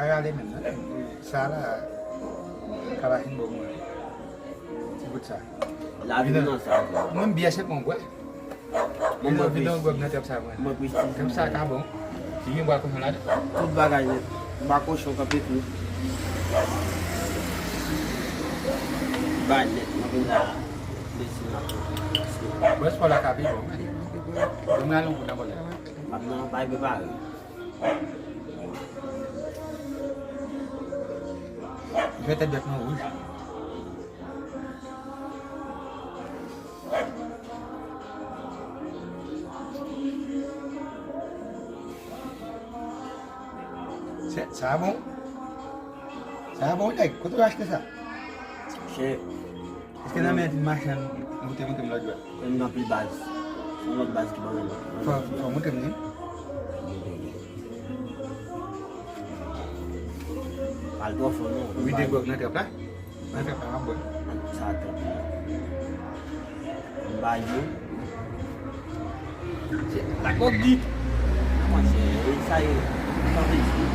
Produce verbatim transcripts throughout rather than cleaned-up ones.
Pa rale menm, non. Sa la, ka pa fin bon, mwen. Ti bout sa. Lavi nan sa. Mwen, byè se bon, bwè. Mwen, mwen, vin yon gwòg nan trap sa, mwen. Mwen, prestij. Trap sa ka bon. Si gen bwa kochon ladan. Tout bagay nèt. Bwa kochon kanpe tou. Bagay nèt, mwen vin la. Mèsi, mwen. Bwè, spò la ka pi bon. Mwen, mwen al yon kou nan bòlè. Ap nan, bay prepare. Fè tèt bèt mwen wouj. Sa, sa bon? Sa bon, nèg? Kote w achte sa? Chè. Èske nan men ti machann ou te montre m lòt jwèt? Kòm gen anpil baz. Se yon lòt baz ki ban mwen. Fò, fò montre m li. Al twò fon non. Ou vide gwòg nan trap la? Nan trap la, m ap bwè. Sa trap la. M ba yo. Se la gwòg di. Mwen se, sa ye. Sa vle di.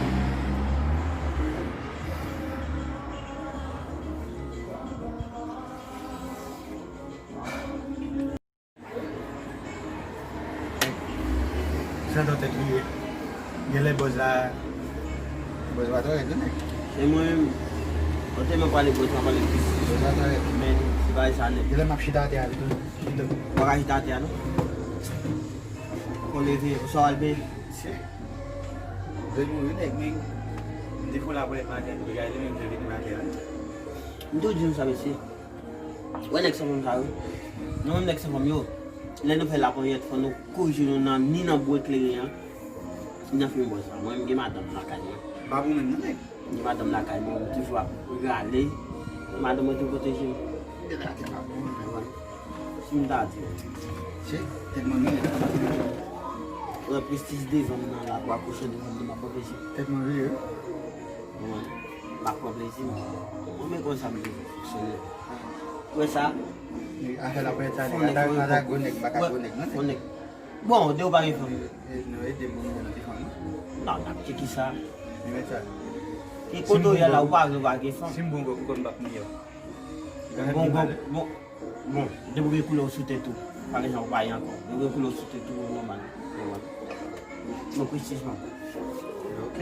Sa nan tèt li ye. Genlè bòz la, bòz la trè, tande. Se mwen menm. Kote mwen pale bòz la, pale plis. Bòz la trè. Men, se pa sa nèt. Genlè m ap chita atè a, li tou. Li tou. Ou pa ka chita atè a, non. Ou leve, ou sa w al benyen. Se. Dwe mouri, nèg, men. M te fè la premye maten, pou gade, men m te vin maten, wi. M tou di nou sa, mesye. Wè nèg san fanm sa yo. Nou menm nèg san fanm yo, lè nou fè laponyèt, fò nou kouri nou nan, ni nan bouwe kleren an, ni nan fimen bòz la. Mwen, m gen madanm lakay mwen. Pa pou menm, non, nèg. M gen madanm lakay mwen, m toujou ap rale. Madanm mwen tou pwoteje m. Ou gen lakay pa pou menm, non. Si m ta di. Se tèt mwen menm. Wè prestij devan m nan, la bwa kochon devan m nan, m ap pwoteje. Tèt mwen vire, wi. Mwen, m ap pran plezi m. Mwen, men konsa m te fonksyone. Ou wè sa? Afè la prèt sa, nèg, ata, ata gwo nèg, m pa ka gwo nèg, non, nèg. Bon, de ou pa gen fanm. E, non, ede m pou m gen ti fanm, non? Non, n ap tcheke sa. Li mèt sa. E kote w ye la, ou pa vle ou pa gen fanm. Si m bon gòp, ou konn m p ap miyò. Bon gòp, bon. Bon, depi w gen koulè w sou tèt ou, pa gen jan w pa ye ankò. Depi w gen koulè w sou tèt ou, nòmal. Nòmal. Mwen prestij mwen. Ok.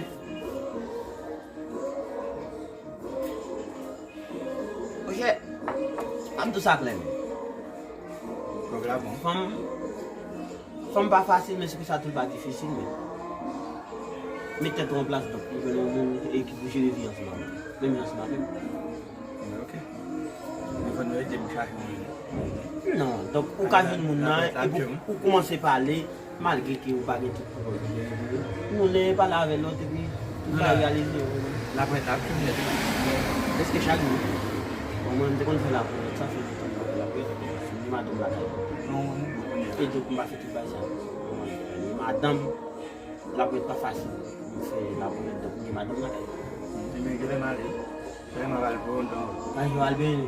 Monchè, ann di w sa klè. Fanm, fanm pa fasil, men se pou sa tou l pa difisil, men. Met tèt ou an plas, donk, pou jwenn yon moun e ki pou jere vi ansanm avè w. Menm jan ansanm avè m. Ok. Men fò nou ede m chache yon moun. Non, donk ou ka jwenn moun nan, epi ou kòmanse pale, malgre ke ou pa gen tout pwoblèm. Nou lè pale avè lòt, epi ou ka reyalize. Laponyèt la ap tounen. Prèske chak jou. Bon, mwen, m te konn fè laponyèt, sa fè lontan m pa fè laponyèt. Se madanm lakay. Non, non, non. E donk, m pa fè tout bagay sa. Madanm, laponyèt pa fasil. M fè laponyèt, donk, m gen madanm lakay. Ebyen, genlè m ale. Genlè m ap al pou lontan. Pa janm al benyen.